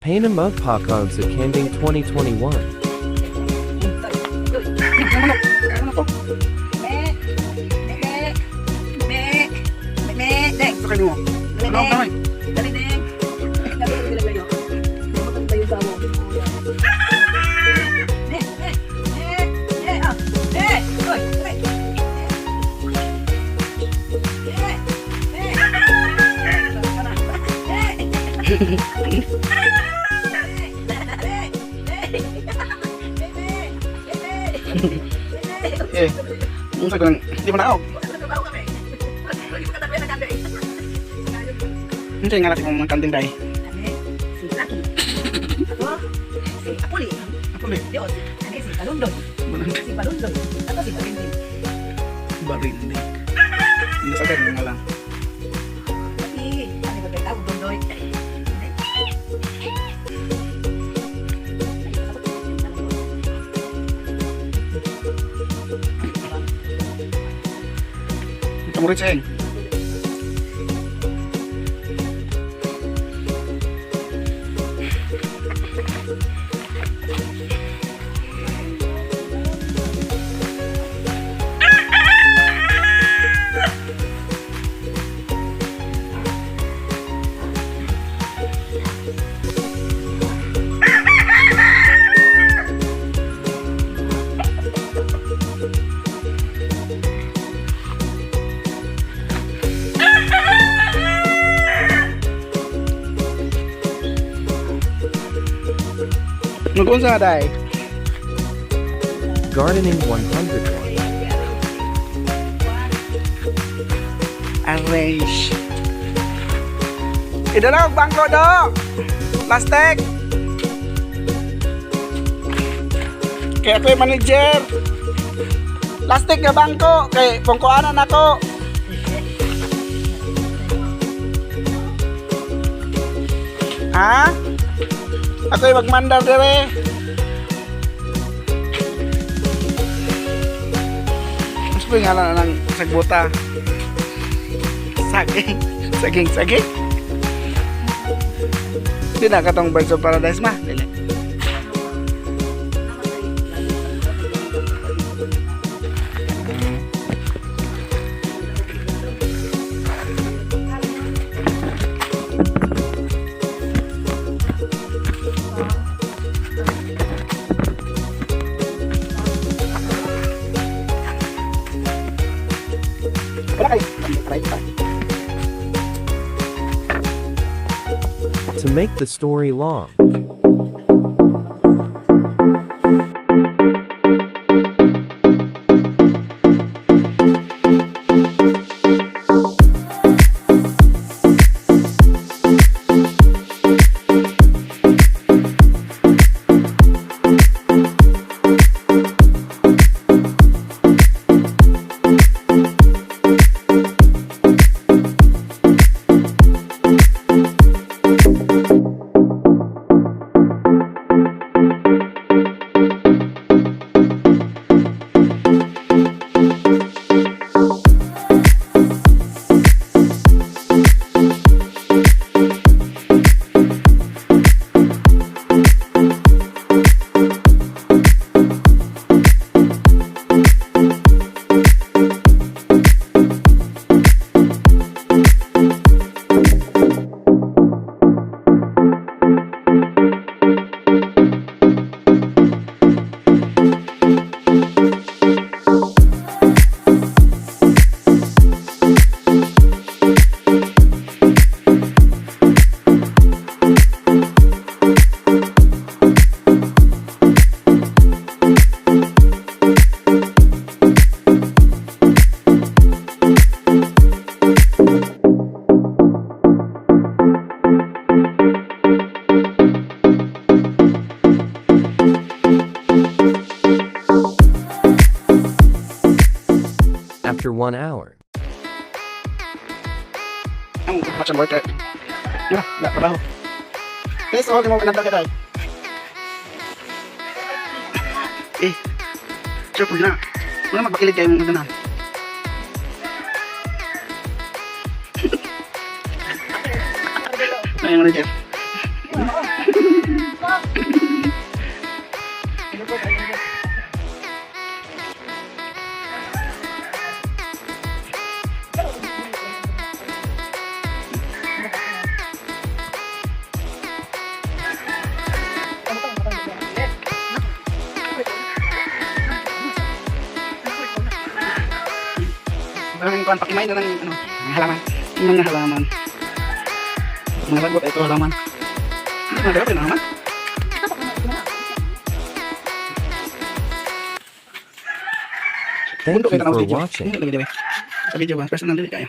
Panamugpakog sa Kanding 2021. Ano? Ano to? Me, me, me, me, deng. Sa kayo mo. Me, Ano me. kamay? Dali, deng. Dali, dali, dali, dali. Me, me, me, me, ah, me, oy, me. Me, me. Me. Eh. Unsa ko lang, di mo na ako. Unsa nga natin mong kanding day? Si Lucky. Ako, si Apuli. Apuli. Dios. Ano si Palundoy. Si Palundoy. Ako si Barinding. Barinding. Nasa kayo nga lang. Lucky. Ano ba tayo? Tawag Dundoy. Kamu rin siya. Mag-unsa nga day? Gardening 101. Arrange. Idala og bangko do. Plastic. Kaya ako yung manager. Plastic nga bangko kay pungkuanan ako. Ha? Ako yung magmandar dire. Ano ba yung ngalan ng sagbota? Saging. Saging, saging. Di na katong Birds of Paradise ma. Dili. Wala kayo. Try pa. To make the story long. After 1 hour. Ang construction worker. Di ba? Wala, trabaho. Please, all mo nandang ka tayo. Eh, sure po na. Wala magpakilid kayo mong ganahan. Ay, manager. Parang kuan pakimay na ng ano, mga halaman. Yung mga halaman. Mga lagot ito halaman. Ano ba ito halaman? Thank Bundok you kita na for video. watching. Lagi diri. Sa video ba? Personal dili kaya.